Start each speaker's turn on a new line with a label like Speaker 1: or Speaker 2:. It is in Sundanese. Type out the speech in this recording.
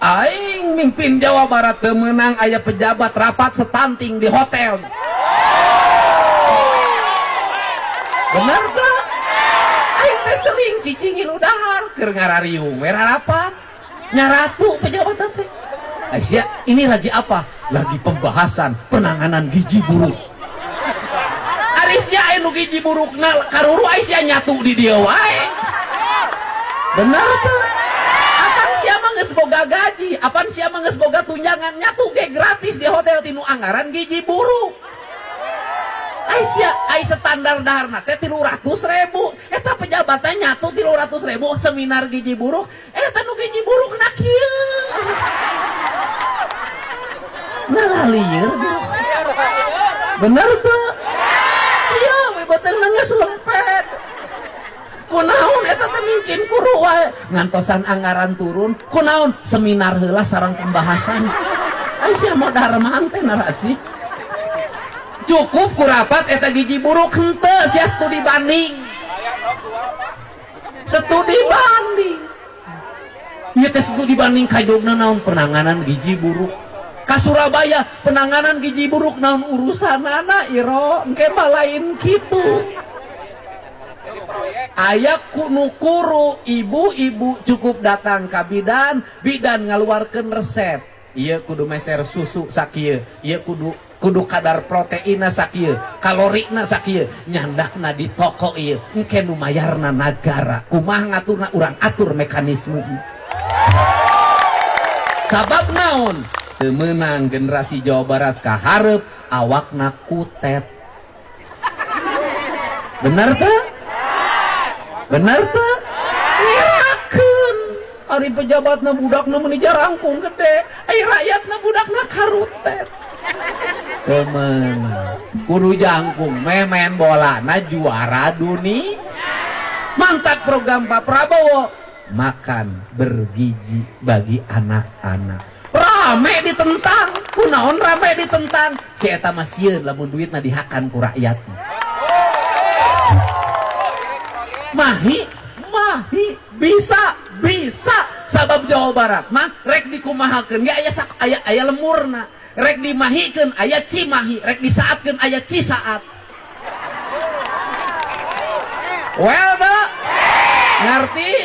Speaker 1: Aing mimpin Jawa Barat teu meunang aya pejabat rapat stunting di hotel. Bener teu? Aing teh sering cicing ngilu dahar keur ngarariung we rapat. Nyaratu pejabat teh. Aisyah, ini lagi apa? Lagi pembahasan penanganan gizi buruk. Ari sia anu gizi burukna karuru Aisyah nyatu di dieu wae. Bener teu? Apan sia mah geus boga gaji, apan sia mah geus boga tunjangan, nyatu ge gratis di hotel tinu anggaran gizi buruk. Aisyah, ai standar daharna teh 300.000. Eta pejabatnya nyatu 300.000 seminar gizi buruk, eta nu gizi burukna kieu. Nah lieur. Bener tuh? Iya, we beuteungna geus lempet. Kunaon eta teh mungkin kuru wae ngantosan anggaran turun, kunaon seminar heula sareng pembahasan. Ai sia mau dahar teh narasi. Cukup ku rapat eta gizi buruk henteu sia studi banding. Studi banding. Ieu teh studi banding kajogna naon penanganan gizi buruk. Ka Surabaya penanganan gizi buruk naon urusanana iro engke mah lain kitu. Aya nu kuru ibu-ibu cukup datang ka bidan, bidan ngaluarkeun resep. Ieu kudu meser susu sakieu, ieu kudu kadar proteinna sakieu, kalorina sakieu, nyandakna di toko ieu, engke nu mayarna nagara. Kumaha ngaturna urang atur mekanisme. Sabab naon? Teu meunang generasi Jawa Barat kaharep awakna kutet. Bener teu? Bener teu? Ngerakeun. Ari pejabatna budakna meuni jarangkung gede, ari rakyatna budakna karutet. Teu meunang. Kudu jangkung meh main bola na juara dunia. Mantap program Pak Prabowo. Makan bergizi bagi anak-anak. Rame ditentang, kunaon rame ditentang. Si eta mah sieun lamun duitna dihakan ku rakyat. Mahi, mahi bisa, bisa. Sabab Jawa Barat mah rek dikumahakeun ge aya aya aya lemurna. Rek dimahikeun aya Cimahi, rek disaatkeun aya Cisaat. Well tuh? Ngerti?